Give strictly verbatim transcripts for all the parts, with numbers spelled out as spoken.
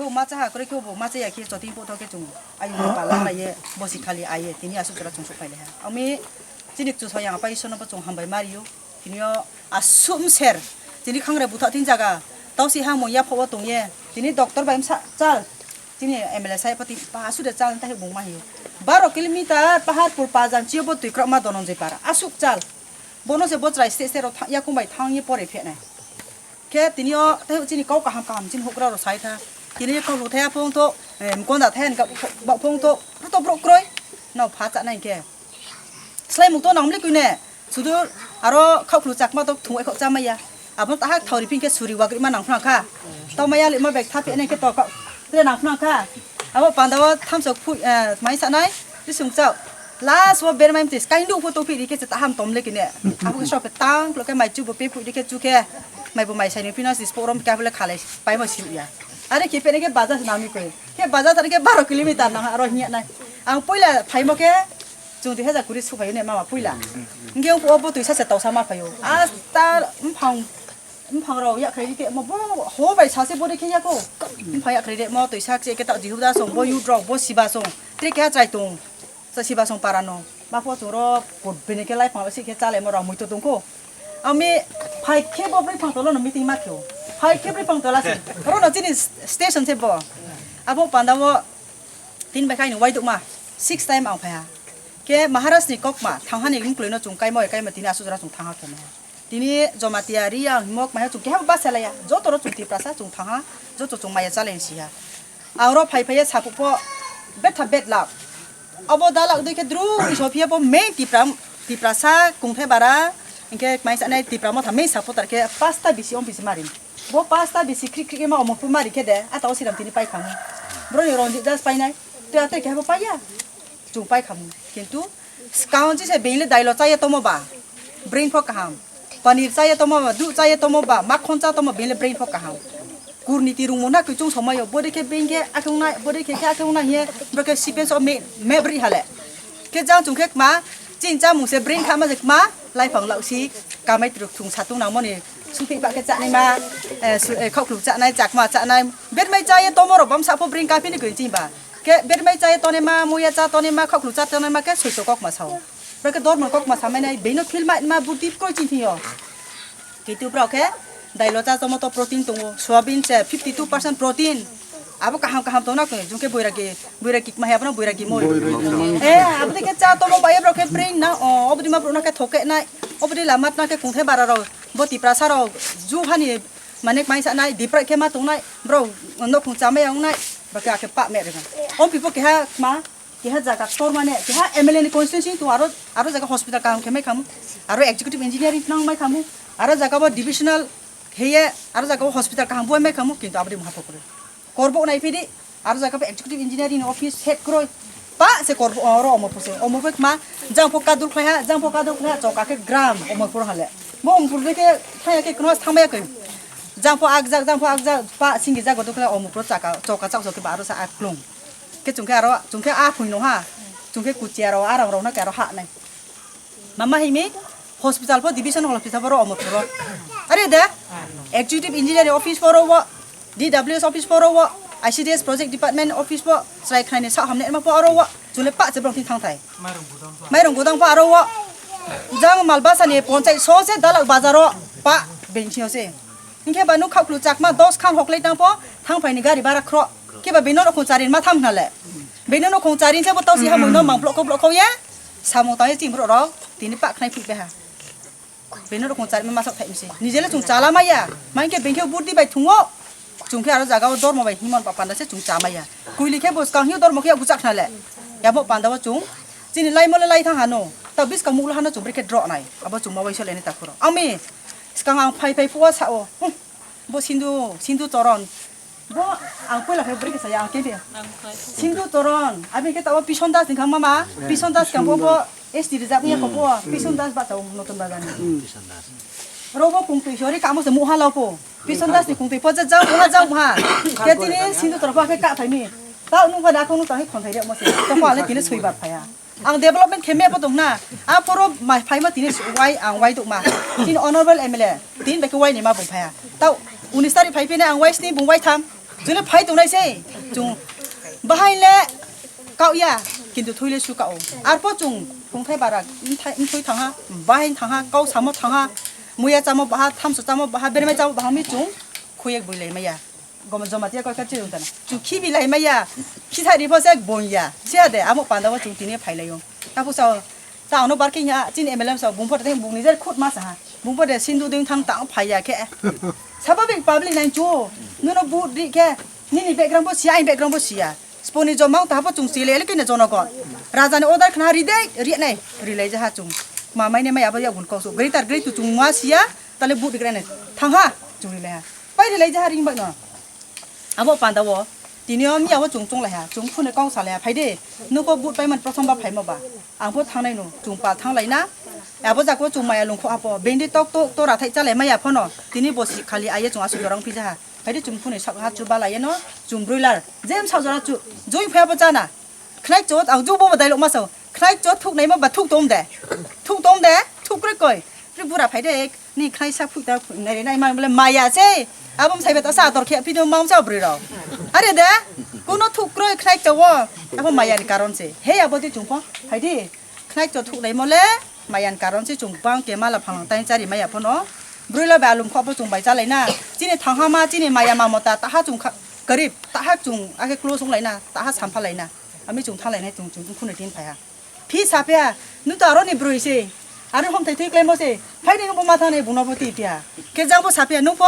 Bo ma cha ha kwrwi khe bo ma cha ya khe chotwi bo thok khe chwng ayung pala lai ye bosi khali ai ye tini aswk jora chwng sok phai lai ha. Ami chini kchu soyang apai isono bo chwng hambai ma rio. Tini o aswk mser tini khangre butha tin jaga tausi ha mo ya pho tong ye tini doctor bai msa chal tini M L A sai pati pa asu de chal ta he bung ma hi. Baro kilometer Paharpur Pajan chio bo twi krok ma Dhananjay Para aswk chal. Bono se bo chwrai state state rok tha-, yakung bai thang ye pore phe nai. Khe tini o tei chini kok kaham kaham chini hukra rok sai tha. Tini kok lu thaya phung to, eh, mukon da thaya ni kok ba phung to, to brok kroi. No pha cha nai khe. Slai muk to nang mli kuine. Sudur aro khok lu chakma to thung ai khok cha maya. Abo ta hak thori phin khe suri wagri ma nang phang kha. To maya li ma bek tha phe nai khe to kok. Te nang phang kha. Abo panda o thamsok phu, eh, mai sa nai. Ti sung chao. Last wo ber mai mtis kaindu pho tophi ri khe se taham tom le kine. Abo khe sok tang klo khe mai chu bo pe phui ri khe chu khe. Mai bo mai sai ni pina sis porom khe abo le khalai pai mo si ya. Are khe pe ne khe baza se nami koi. Khe baza tar khe baro kilometer nang aro hinya nai. Ang poila phai mo khe chung dui hajar kuri su phai ne mama poila. Nge ang po bo tuisa se tausa ma phaio. Asta mphang mphang rok yak khai ri khe mo bo ho bai sa se bo ri khe yako. Mphang yak khai ri mo tuisa se khe ta jihuda song bo yut rok bo siba song. Tre khe ha chai tung. Sa siba song para no. Ma pho chung ro kut bini khe lai phang si khe chale mo rok mui to tung ko. Ami phai khe bo bri phang tolo no meeting ma khe. Phai khe bri phang tola si. Ro no chini station se bo. Abo panda wo tin bai khai ni wai duk ma. Six time ang phai ha. Khe Maharaj ni kok ma thang ha ni lung kloi no chung kai mo kai ma tini asu jora chung thang ha khe ma. Tini Jamatia, Riang, Himok, maya chung keha ba selaya. Joto ro chung Tiprasa chung thang ha, joto chung maya chale si ha. Ang ro phai phai ya sapuk pho betha bet lak. Abo dalak dui khe dru ri sophiya bo main Tipra, Tiprasa kungthai bara. Hingkhe mai sa nai Tipra motha main supporter khe pasta bisi om bisi mari. Bo pasta bisi krik krik ma omo phu mari khe de. Ata o siram tini pai khamu. Bro ni Ranjit Das pai nai. Tui ate khe bo pai ya. Chung pai khamu. Kintu Skang si se being le dailo chaya tomo ba, brain pho kaham. Paneer chaya tomo ba, dudh chaya tomo ba, makhon cha tomo being le brain pho kaham. Kurniti rungmo na kuchung somayo, bode khe being khe akhung nai, bode khe khe akhung nai hiye, bro khe sipes o me, me bri hale. Khe jang chung khe kma, chini chamung se brain kha ma se kma, lai phang lau si, kamai truk thung satung nang moni, supi pa khe chanai ma, eh, su, eh, khok thuk chanai, chakma chanai, bermai chaya tomo ro bam sa pho brain ka phini koi chini ba. Khe bermai chaya tonema, muya cha tonema, khoklu cha tonema khe soito kokma sao. Bro khe dormo kokma samai nai, beino feel mai ma budhi koi chini yo. Kitu bro khe dailo cha tomo to protein tongo, soyabin se fifty two percent protein. Abo kaham kaham tongna koi, jungke boiragi, boiragi ma he abono boiragi moi. Eh, abodi khe cha tomo bai bro khe brain na, o, obodi ma bro na khe thoke nai, obodi lamat na khe kungthe bara ro, bo Tiprasa ro, ju hani manik mai sa nai, dipra khe ma tongnai, bro, no kung chamai ang nai, bro khe akhe pa me rega. Om pipo keha ma, Keha jaga tor mane, keha M L A ni constituency tu aro, aro jaga hospital kaham khe mai khamu, aro executive engineering nang mai khamu, aro jaga bo divisional heye, aro jaga bo hospital kaham bo mai khamu, kintu abri maha pokore. Korbo nai phidi, aro jaga bo executive engineering office head kroi, pa se korbo oro omo puse, omo pek ma, jang pho kadul khlai ha, jang pho kadul khlai ha, choka khe gram omo pur hale. Bo omo pur de khe thaya khe kno thang ya khe. Jang pho ak jak, jang pho ak jak, pa singi jago dukla omo pur chaka, choka chak chok khe ba aro sa ak klung. Khe chwng khe aro, chwng khe a phwino ha, chwng khe kuchia rok, a rang rok no khe aro ha nai. Mama himi hospital pho, division hospital pho ro omo phuro. Are de, executive engineering office pho ro wo, D W S office pho ro wo, I C D S project department office pho, chwrai khnai ni sa hamne ma pho aro wo, chwng le pa che bwrok thing thang thai. Mairung gudang pho aro wo, jang Malbasa ni ponchai so se dalak bazar o pa benchi o se. Hinkhe ba nuk khaklu chakma dos khan hoklai tang pho, thang phai ni gari bara khro. Khe ba bini no khung charin ma tham hna le. Bini no khung charin se bo tau si ha mui no mang blok ko blok ko ye. Samung tang ye ching bro rok, tini pa khnai phi beha. Bini no khung charin ma masak thai msi. Nije le chung chala ma ya. Ma hinkhe bengkhe burdi bai thungo. Chung khe aro jaga o dormo bai himon pa panda se chung cha ma ya. Kuili khe bo skang hiu dormo khe guchak hna le. Ya bo panda o chung. Chini lai mo le lai thang hano. Ta bis ka muk lo hano chung bri khe dro nai. Abo chung ma bai so le ni ta khoro. Ami skang ang phai phai phuwa sa o. Hmm. Bo Sindhu, Sindhu Choron. Bo ang poila khe bwrwi khe saya ang khe de. Sindhu Choron, abi khe tabo Pison Das ni khang mama, Pison Das kang bo, bo S T reserve ni ko bo, Pison Das ba tabo Notun Bazar ni. Ro bo kung twi sori kamo se muha lao po. Pison Das ni kung twi po ja jang muha jang muha. Khe tini Sindhu Choron pho khe ka thai mi. Ta nung ba da khong nung ta khe khon thai re mo se. To pho ale tini sui bar phaya. Ang development khe me bo tong na. A poro mai phai ma tini wai ang wai duk ma. Tini honorable M L A. Tin bai khe wai ni ma bung phaya. Tau unis tarik phai phine ang wai sni bung wai tham. Chwngno phai tongnai se, chwng bahai le kau ya, kintu thwi le su kau. Arpho chwng thungthai bara, mthai, mthwi thangha, bahai thangha, kau samo thangha, muya chamo baha, thamso chamo baha, bermai chamo baha, mi chwng khuyek bui lai maya. Gom joma tiya koi kha chwng tana. Chwng khibi lai maya, khisa ri pho se bong ya. Siya de, amo panda o chwng tini phai lai o. Tapu sa Ta ano barking ya, chini M L A sa, bungpor teng bungni jer khut ma sa ha. Bungpor de sindu ding thang tang phai ya khe. Sababik public nai chu, nuno vote ri khe, nini background bo siya, aini background bo siya. Sponi jomang ta bo chung chile le kine jonogon. Raja ni order khna ri dei, ri nai, ri lai ja ha chung. Ma mai ne mai abo ya gun kau so. Greater great tu chung ma siya, tale vote ri khe nai. Thang ha, chung ri lai ha. Pai ri lai ja ha ring bai no. Abo panda o tini o miya o chwng chwng lai ha, chwng phone kok sa lai ha, phai de, nokho vote pai man prothom ba phai ma ba, ang pho thang nai no, chwng pa thang lai na, abo jaga o chwng maya lung kho apo, bendi tok tok to rathai cha lai maya pho no, tini bo si khali aye chwng aswk jorang phi ja ha, phai de chwng phone sak ha chu ba lai no, chwng broiler, jem sa jora chu, joi phai abo cha na. Khnai chot, ang jukbo bo dailok ma sao. Khnai chot thuk naima ba thuk tom de. Thuk tom de, thuk kroi koi. Pri bura phai de, ni khnai sa phuita nai nai ma bole maya se. Abo msai beta sa tor khe phi do mam sa bri rok. Are de, kuno thuk kroi khnai chawo. Abo maya ni karon se. He abo de chungpho. Phai di. Khnai chot thuk naimo le maya ni karon se chung bang ke mala phalang tai chari maya phono. Broi lo ba alum kho bo chung bai cha lai na. Chini thang ha ma, chini maya ma mota ta ha chung kha-, karib, ta ha chung ake close ong lai na, ta ha sampha lai na. Ami chwng thang lai nai chwng chwng khunu tin phai ha. Phi sa phi ha, nung to aro ni broi se. Aro hom thai thwi klai mo se. Phai ni nung bo ma thang nai buno bo ti phi ha. Ke jang bo sa phi ha, nung pho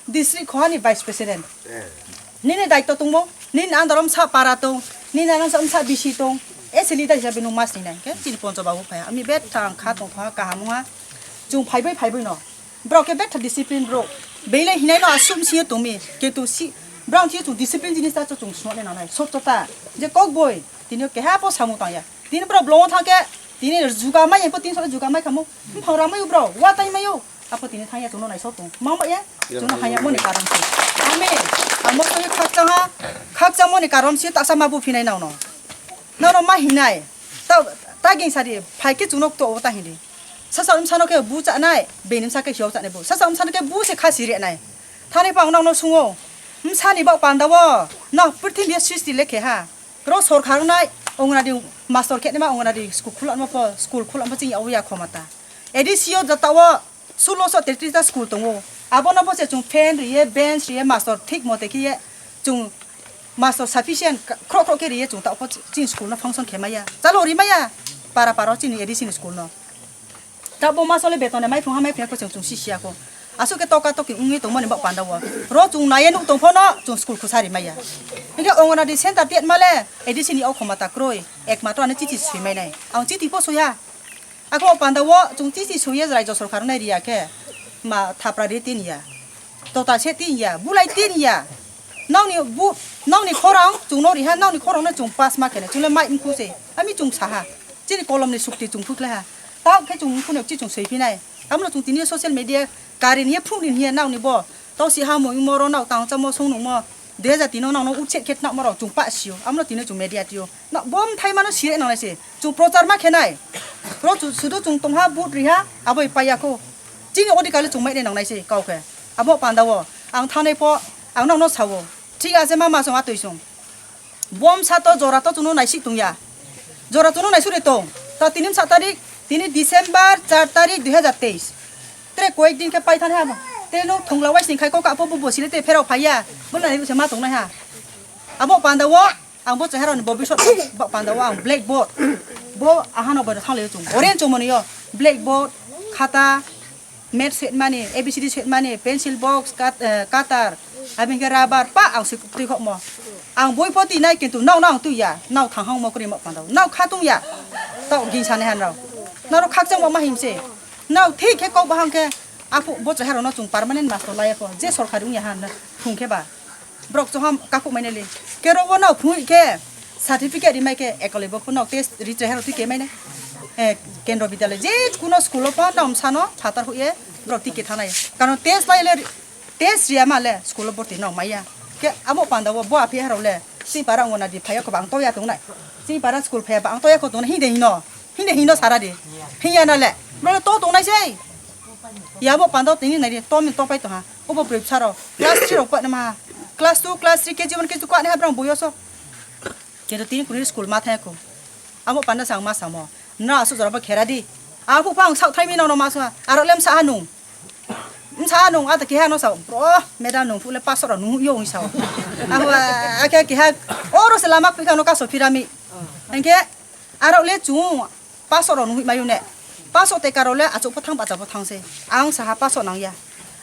district khoha ni vice president. Nini daitto tong bo, nini andar om sa para tong, nini andar om sa bisi tong. E se leader hisabe nung mas ni nai. Ke chini poncho babu phai ha. Ami bet thang kha tong kha kaham ha. Chwng phai bai phai bai no. Borok khe betha discipline borok. Belai hinai no aswk sio tongmi. Kintu si, borok thio chwng discipline jinis ta chwng swnamwi nangnai. Sotto ta. Je kok boi. Tini keha po samung tangya. Tini borok blongo thangkhe. Tini juga mai po tini salo juga mai khamu. Buphang ramai borok. Wa tai maio. Apo tini thangya chwngno naisok tong. Mama ya. Chwngno haya moni karon si. Ami. Amo to khakchang ha. Khakchang moni karon si taksa ma buphinai nauno. Nono ma hinai. Ta, ta ging sari. Phai khe chwngno to ta hindi. Sasa wngmsano khe bu chanai, bini bwsa khe hiyo chanai bu. Sasa wngmsano khe bu se kha siri nai. Thani pang nokno sungo. Wngmsani bak panda o. No, purthimbi sristi lekhe ha. Ro sorkar nai, ongnadi master khe ma ongnadi school khulamo po, school khulamo chini awi ya khomata. A D C o jata o, sulo so tetris ta school tongo. Abono bo se chung fan riye, bench riye, master thik mote khiye chung master sufficient khro khro khe riye chung ta o chini school no function khe maya. Chalo ri maya. Para para o chini A D C ni school no. Ta bo ma sole beton mai phung ha mai phung ko chwng chwng si siya ko. Aswk khe toka toki wngwi tongmani bak panda o. Ro chwng naiye nuk tong phono chwng school khusari maya. Hingke ongonadi center tiat male A D C ni o khoma ta kroi. Ekmatro ani chithi sui mai nai. Ang chithi po soya. Ako panda o chwng chithi suye rajya sorkar nai riya khe ma thapra ri tin ya. Tota se tin ya, bulai tin ya. Nokni bu, nokni khorang chwngno riha, nokni khorang no chwng pass ma khene, chwngno mai mkhu se. Ami chwng saha. Chini kolomni sukti chwng phuklaiha. Tao khe chwng phunuk chi chwng swi phinai. Tamno chwng tini social media kari niya phuk ni hiya nokni bo. Tao si ha mo imo ro nok tang chamo song nung mo. Dui hajar tino nokno utse khet nokmo rok chwng pa sio. Amno tini chwng media tio. Nok bom thai mano sire nang se. Chwng prochar ma khenai. Ro chu sudu chwng tongha but riha aboi paya ko. Chini odikali chwng mai nang nai se kau khe. Abo panda o ang thanai po ang nokno sawo. Thik ase ma ma song atwi song. Bom sa to jora to chwngno naisik tongya. Jora chwngno naisuk ri tong. Ta tini sa tarik, tini December char tarik dui hajar teis. Tre koyek din khe pai thani hamo. Tre no thongla wai sing khai kok apo bo bosile te pherok phaiya. Bo nai se ma tongnai ha. Abo panda o ang bo chehara ni bobisot bo panda o ang blackboard. Bo ahano bo thang le chung. Orange chumoni yo. Blackboard, khata, Math sitmani, A B C D sitmani, pencil box, cut-, eh, cutter, abini khe rubber, pa ang se twi khokmo. Ang boi pho twi nai, kintu nokno ang twi ya, nok thang hangmo kwrwi ma panda o. Nok kha tung ya, tok gin sani han rok. Norok khakchang bo ma him se. Nok thik khe kok bahang khe, aphuk bo chehara no chwng permanent master lai ya pho, je sorkari wng ya han na, thung khe ba. Borok chwng ham kakhuk mai nai le. Kero bo no phunui khe certificate rimai khe ekole bo phunuk test ri chehero twi kemai nai. Eh, kendro bidyalay je kuno school o pa nom sano phatar huye borok twi kethanai. Karon test lai le, test riya ma le school o borti no maya. Ke amo panda o bo aphi haro le. Sing para ongonadi phaya ko bang toya tongnai. Sing para school phaya bang toya ko tongnai hinde hino. Hinde hino sara di. Hiya na le. Bro to tongnai sei. Yabo panda tini nai di. To min to pai to ha. Obo bwrwi bwsarok class three rok phatna ma, Class two, class three, K G one, K G two kwani ha brang boyoso. Kintu tini kuni school ma thangya ko. Amo panda sang ma samo. Na asu jora ba khera di. Apu pang sak thai mi no no ma sa. Aro lem sa anung. Msa nung ata keha no sao, bro, madam nung pule pasok rok nung yo ung sao. Ako ake keha oro se lama pika no kaso pirami. Engke aro le chung pasok rok nung mayu ne. Pasok te karo le achuk pothang bacha pothang se. Ang saha pasok nang ya.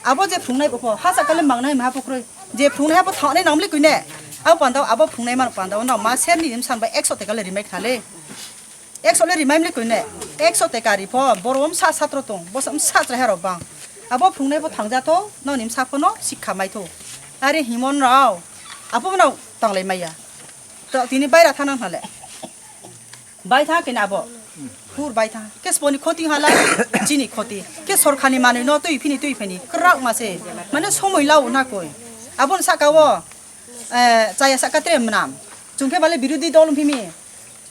Abo je phungnai bo pho, ha sakale mangnai ma pho kroi. Je phungnai ha pho thangnai nang le koi ne. Abo pandao, abo phungnai man pandao no ma ser ni rim san bai ekso te kale rimai khale. Ekso le rimai mli koine, ekso te kari pho, boro msa satro tong, bosa msa chrai haro bang. Abo phungnai bo thangja tho, noni msa pho no sikha mai tho. Are himon rao, abo no tanglai maya. To tini baira thana hale. Bai tha kene abo. Pur bai tha. Ke sponi khoti hala, chini khoti. Ke sorkhani manui no tui phini tui phini. Krak ma se. Mane somoi lau na koi. Abon saka wo, eh, chaya saka tre mnam. Chungke bale birodi dol phimi.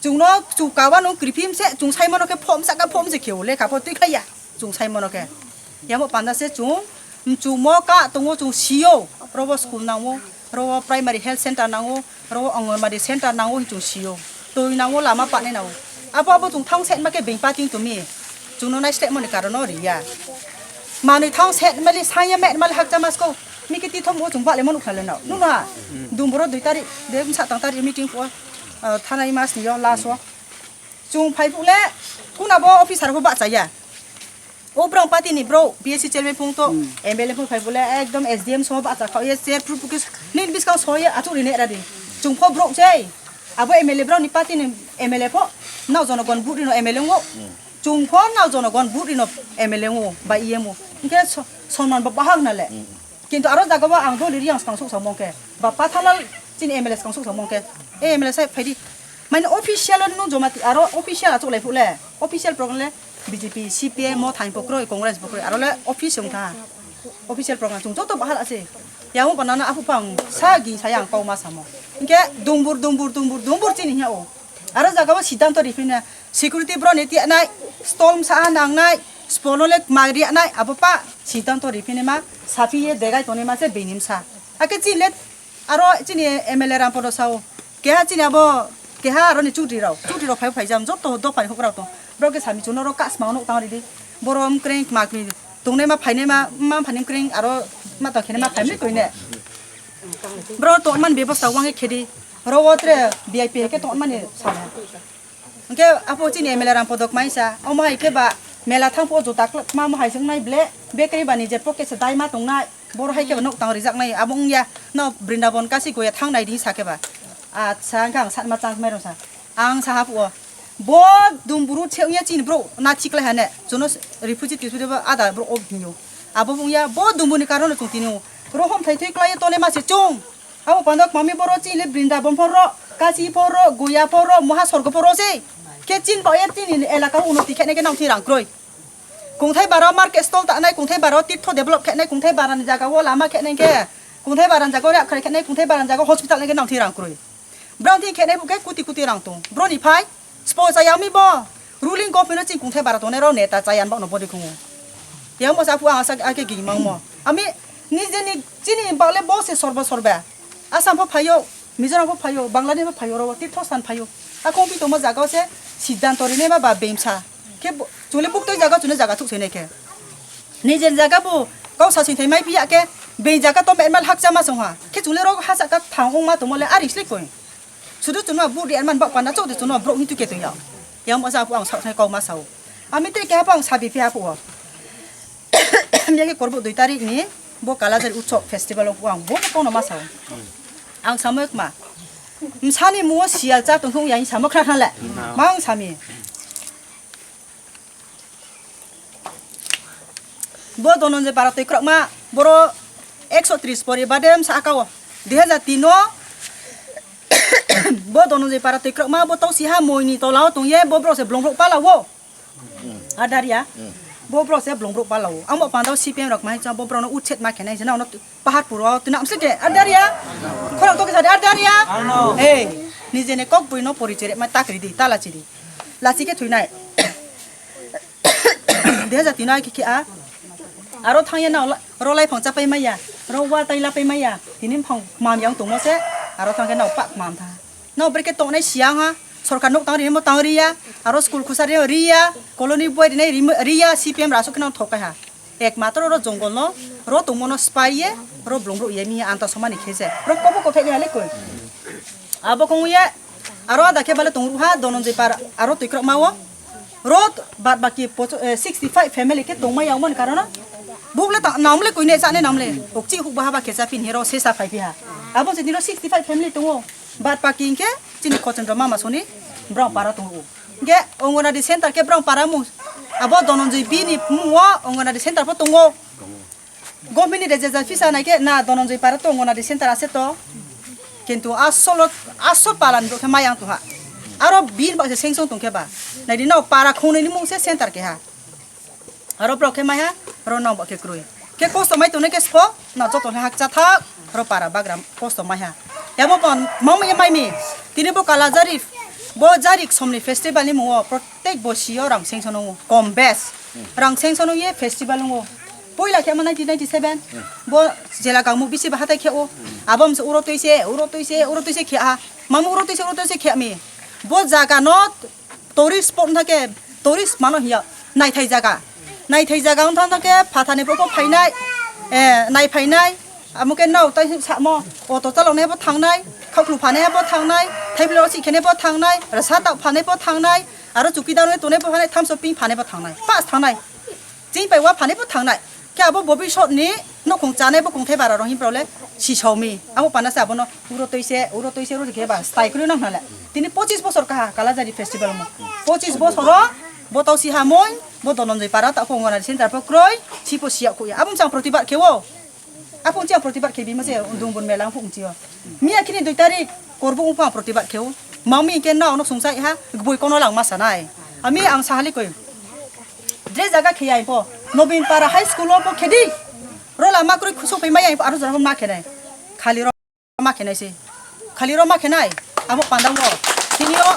Chungno chu kawa nung kriphi mse, chung sai mano khe phom saka phom se kheo lekha pho twi khaiya. Chung sai mano khe. Yamo panda se chung, chung mo ka tongo chung sio, robo school nango, robo primary health center nango, robo anganwadi center nango hin chung sio. Twi nango lama pane nango. Abo abo chung thang set ma khe beng pating tumi. Chungno nai step mani karono riya. Manwi thang set mali sanya met mali hakcha masko. Miki ti thom o chung bale manu khale no. Nuna. Dumboro dui tarik, de sa tang tarik meeting po. Ah, thanai mas ni yo last o. Chung phai phuh le, kuna bo officer bo bahcha ya. O brong party ni bro, P S C chairman phung to, M L A phung phai phuh le, ekdom S D M so bahcha kha ye, chair phru phru kis, nin bis kau so ye, achuk ri ne ra di. Chung pho bro chei. Abo M L A bro ni party ni M L A pho, nao jonogon buri no M L A ngo. Chung pho nao jonogon buri no M L A ngo, ba E M o. Hingke so-, sonman bo bahag na le. Kintu aro jaga bo ang doli riyang skang sok samong khe. Ba Pathalal chini M L A skang sok samong khe. E M L A sai phaidi. Mane official no joma ti aro official achuk lai phuh le. Official program le B J P, C P M mo thain pokro, Congress pokro. Aro le office wng tha. Official program chung joto bahal ase. Yang banana apu pang sa ging sayang kau ma samo. Hingke dumbur, dumbur, dumbur, dumbur chini hiya o. Aro jaga o siddhanto riphina. Security bro ni tiya nai, stol msa ha nang nai, spono le magri nai, abo pa siddhanto riphini ma, sapi ye degai toni ma se benim sa. Ake chini le, aro chini M L A Rampodo sao, keha chini abo, keha aro ni chudri rao, chudri rao phai phai jam, joto do phai huk rao tong. Bro ke sami chuno ro kas ma nuk tang ridi, boro mkreng magri, tongnai ma phainai ma, ma phani mkreng aro ma to khene ma phai mi koine. Bro to man bebosta wange khedi, ro wo tre V I P ke to man ni sa. Hingke apo chini M L A Rampodo kmaisa, omo hai khe ba mela thangphuo juta klwkma mo hai se wngnai ble, bakery ba ni je pocket se daima tongnai, boro hai khe ba nok tang rijak nai, abo wngya, no Brindaban kasi goya thang nai di sa khe ba. Acha, hingke ang satma chance mai rw sa. Ang saha phuo, bo dumburu the wngya chini bro, na thiklai hane, jono refugee tisudi bo ada bro o hinyo. Abo wngya, bo dumbuni karon no chung tini o. Rohom thai thui klai tole ma se chung. Abo pando mami boro chini le Brindaban phoro, Kasi phoro, Goya phoro, Moha Sorgo phoro se. Khe chin ba ye chini elaka unnoti khe nai khe nang thwi rang kroi. Kungthai bara market stall ta nai, kungthai bara tirtho develop khe nai, kungthai bara ni jaga o lama khe nai khe, kungthai bara ni jaga o yak khe nai, kungthai bara ni jaga o hospital nai khe nang thwi rang kroi. Bro thwi khe nai bu khe kuti kuti rang tong. Bro ni phai. Spo chaya mi bo. Ruling government o chini kungthai bara tongnai rok neta chaya ni bagno body khungo. Yang mo sa phu ang asa ake ging mang mo. Ami nije ni chini bagle bo se sorba sorba. Assam pho phaio, Mizoram pho phaio, Bangladesh pho phaio, ro Tirthostan phaio. Akong pi tongma jaga o se siddhanto rinai ma ba bemsa. Khe bo, chule buktoi jaga chule jaga thuk sene khe. Nijer jaga bo kau sa sing thai mai piya khe, beng jaga to menmal hakcha ma song ha. Khe chule rok ha saka thang ong ma tongmo le ari sle koi. Sudu chuno budi an man bak panda chok de chuno brok ni tuke tong ya. Yang masa apu ang sa thai kau ma sao. Ami te ke apa ang sabi phi apu o. Ami ke korbo dui tarik ni bo Kalajari Utsav festival o ang bo kono ma sao. Ang samo ek ma. Msani muo sial cha tong thung ya samo khra khale. Mang sami. Bo Dhananjay Bara twi kwrwkma, boro ekso tris pori bade msa aka o. Dui hajar tin o bo Dhananjay Bara twi kwrwkma, bo tausi ha moi ni tola o tong ye, bo bro se blong blok pala o. Adaria. Bo bro se blong blok pala o. Amo panda o C P M rok mai cha bo bro no utset ma khenai jena ono Paharpur o twi nam se de, ar daria? Khorang to kisa de, ar daria? Hey, nije ne kok bui no pori chere ma takri di, tala chiri. Lachi ke thui nai. Dui hajar tin o ai khe khe a. Aro thang ya na ola, ro lai phang chapai mai ya. Ro wa tai lapai maya. Tini phang mam yang tongmo se. Aro thang khe nao pak mam tha. Nao bre khe tongnai siang ha. Sorkar nuk tang ri mo tang ri ya. Aro school khusa ri ri ya. Colony boy ri nai ri mo- ri ya. C P M rasuk khe nao thok kai ha. Ek matro ro jongol no. Ro tongmo no spai ye. Ro blong ro ye mi anta somani khe se. Ro kobo kothai ni hale koi. Abo kong ye. Aro ada khe bale tong ru ha. Dononjoi par aro twi krok ma o. Rot bad baki pocho- eh, sixty five family khe tongma yangmani karono. Bukle ta- namle koine chane namle. Okchi hukba haba khe chapin hero sesa phai piha. Abo se dino sixty five family tongo. Bad baki hinkhe chini Khochenjo mama soni brong para tongo. Ge Anganwadi center khe brong para mu. Abo Dononjoi bini mungo Anganwadi center pho tongo. Government ni rejeja fisa nai khe na Dononjoi para to Anganwadi center ase to. Kintu asolo asol palan bro khe mayang tuha. Aro bin ba se sengsong tong khe ba. Nai di no para khongnwi ni mung se center khe ha. Aro bro khe maiha, aro nong ba khe kroi. Khe kosto mai tongnai khe spo, na joto khe hakcha thak, aro para bagram kosto maiha. Yabo pon mom ye mai mi. Tini bo Kalajari, bo Jarik somni festival ni mungo protek bo sio rang sengsong nungo. Kom bes. Rang sengsong nung ye festival nungo. Poila khe ama nineteen ninety-seven. Bo jela gangmu bisi ba hatai khe o. Abom se uro twi se, uro twi se, uro twi se khe a. Mamu uro twi se, uro twi se khe mi. Bo jaga no tourist spot wngkha khe tourist mano hiya. Naithai jaga. Naithai jaga wngkha khe phathani bo phainai. Eh, nai phainai. Amo khe nao tai samo auto chaloknai bo thangnai. Khaklu phanai bo thangnai. Thaibilo si khenai bo thangnai. Rasa tak phanai bo thangnai. Aro chukidar wngwi tongnai bo phanai. Thamso ping phanai bo thangnai. Pas thangnai. Chini pai wa phani bo thangnai. Khe abo bobisot ni nokhong chanai bo kongthai bara rok himprole sisaumi. Abo pana se abono uro twi se, uro twi se, uro khe ba stai kwrwi nang nale. Tini pochis bosor kaha Kalajari festival mo. Pochis bosoro bo tau si hamoi, bo Dononjoi para ta ko ngona center po kroi, sipo siya kuya. Abo chang protibad khe o. Aphung chiya protibad khe bima se undung bun melang phung chiyo. Miya kini dui tarik korbo ungpa protibad khe o. Mami ke na ono sungsa iha gboi kono lang masa nai. Ami ang sahali koi. Dre jaga khe ai po. Nobin para high school o po khedi. Rola ma kroi khusuk pai mai ai po aro jora ma khe nai. Khali ro ma khe nai se. Khali ro ma khe nai. Amo pandang o. Kini o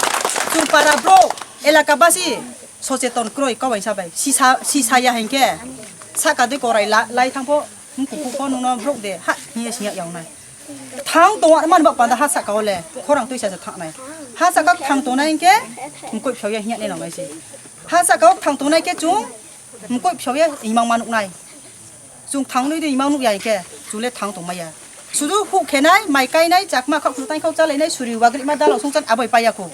chung para bro elaka basi socheton kroi kawai sabai. Sisa sisa ya hengke. Saka de korai la lai thang po. Mkukuk po nungno bruk de ha hiya siya yawnai. Thang tong ar man bak panda ha saka o le khorang twi sa thangnai. Ha saka thang tongnai hingke mkoi phyo ya hiya ne nangnai se. Ha saka o thang tongnai ke chung mkoi phyo ya imang manuk nai. Chung thang nui de imang nuk ya hingke chung le thang tong maya. Sudu hu khenai, mai kainai, chakma khak khulu tai khau chalainai, suri wagri ma dalo sung chan aboi paya ko.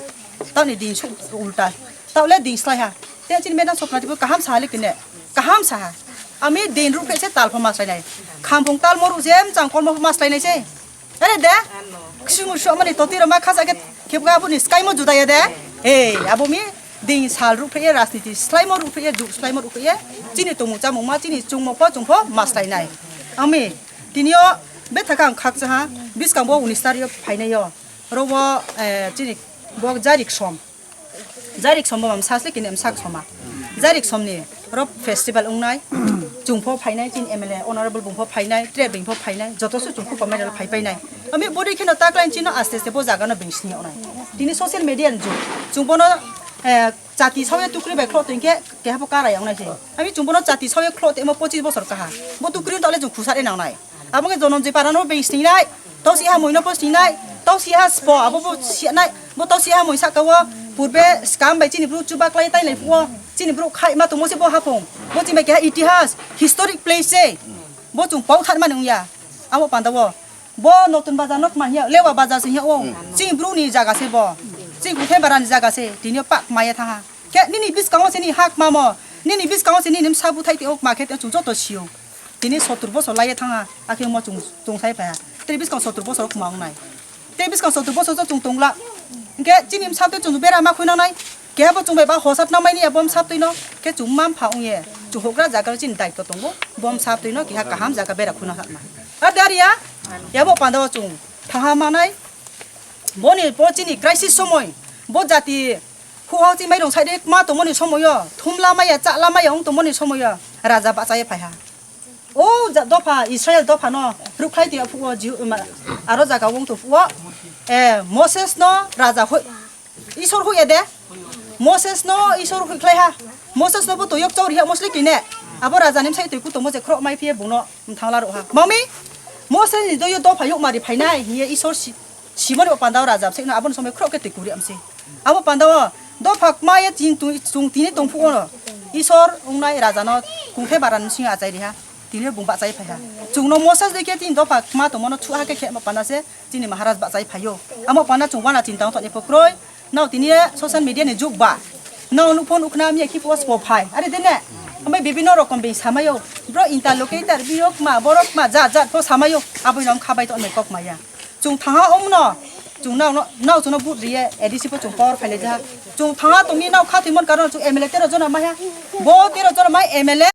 Tao ni din su ulta. Tao le din slai ha. Te chini medam sokna tipo kaham sa le kine. Kaham sa ha. Ami din ruh phe se tal pho ma slai nai. Khampung tal mo ruh jem chang kol mo pho ma slai nai se. Are de. Ksu mu su mani toti ro ma khasa ke khep ga bu ni sky mo juda ya de. Ei, abo mi din sal ruh phe ye rajniti slai mo ruh phe ye ju slai mo ruh phe ye. Chini tumu chamung ma chini chung mo pho chung pho ma slai nai. Ami tinio bethakang khakcha ha. Biskang bo unis tario phainai yo. Oro bo, eh, chini bo Jarik som. Jarik som bo mam sasli kini msak soma. Jarik som ni oro festival wngnai. Chung pho phainai, chini M L A honorable bung pho phainai, tre bing pho phainai, joto se chung pho medal phai painai. Ami bodi kheno taklain chino aste aste bo jaga no bing sini onai. Tini social media ni jug. Chung bono, eh, chati sawi tukri bai khlo tongke keha bo kara yang nai se. Ami chung bono chati sawi khlo temo pochis bosor kaha. Bo tukri tole chung khusar e nang nai. Abo khe Jononjoi para no beng singnai, tau si ha moi no po singnai, tau si ha spo abo bo sianai, bo tau si ha moi saka o purbe scam bai chini bru chuba klai tai lai phuo, chini bru khai ma tongmo se bo hapung, bo chini bai keha itihas, historic place se, bo chung pau thar mani wngya, abo panda o, bo Notun Bazar no tma hiya, Lewa Bazar se hiya o, chini bru ni jaga se bo, chini Guthai Bara ni jaga se, tini o pak maya thaha. Khe nini biskango se ni hak mamo, nini biskango se nini msa buthai tei ok ma khe tei chung joto sio. Tini sotur bosor laiye thangha, akhe mo chung, chung sai phaiha. Tei biskang sotur bosor khma wngnai. Tei biskang sotur bosor so chung tongla. Hingkhe chini msa twi chung bera ma khuina nai. Khe bo chung bai ba hosat na mai ni bo msa twi no. Khe chung mam pha wngye. Chung hokra jaga chini daitw tongo. Bo msa twi no keha kaham jaga bera khuina hakma. A daria. Yabo panda o chung. Thaha manai. Boni bo chini crisis somoi. Bo jati Huhok chini mairung side ma tongmani somoyo, thumla maya, chahla maya wng tongmani somoyo, raja bachaye phaiha. O ja-, dopha, Israel dopha no rukhlai tongya phuo, Jihu-, ma-, aro jaga wng tong phuo, eh, Moses no raja hoi, Isor hoiya de? Moses no Isor hoikhlaiha. Moses no bo toyok chauri ha mosli kine. Abo raja ni bwsai twi kutomo je khorok mai phiye bungno mthangla rokha. Mami, Moses ni doyo dopha yokmari phainai hiye Isor si-, simani o pandao raja bwsai no aboni somoi khorok khe twi kuri amsi. Abo pandao dopha kma ye tin tu-, chung tini tongphuko no Isor ongnai raja no kungthai bara ni singa achai riha. Tini bung bachai phaiha. Chung no Moses doi khe tin dopha kma tongmano thuha khe khe ma panda se chini Maharaj bachai phaio. Amo panda chung wana chinta wngthokni pho kroi. Nao tini social media ni jug ba. Nao nuk phone ukna miya ki post po phai. Are dene. Ambai bibino rokom bini samayo. Bro interlocutor biro kma borok kma jat jat po samayo. Aboi nom khabai to ne kok maya. Chung thanga omno. Chung nao no, nao chung no but riye A D C po chung power phai leja. Chung thanga tongni nao kha thimon karon chung M L A tero jona maya. Bo tero jona mai M L A.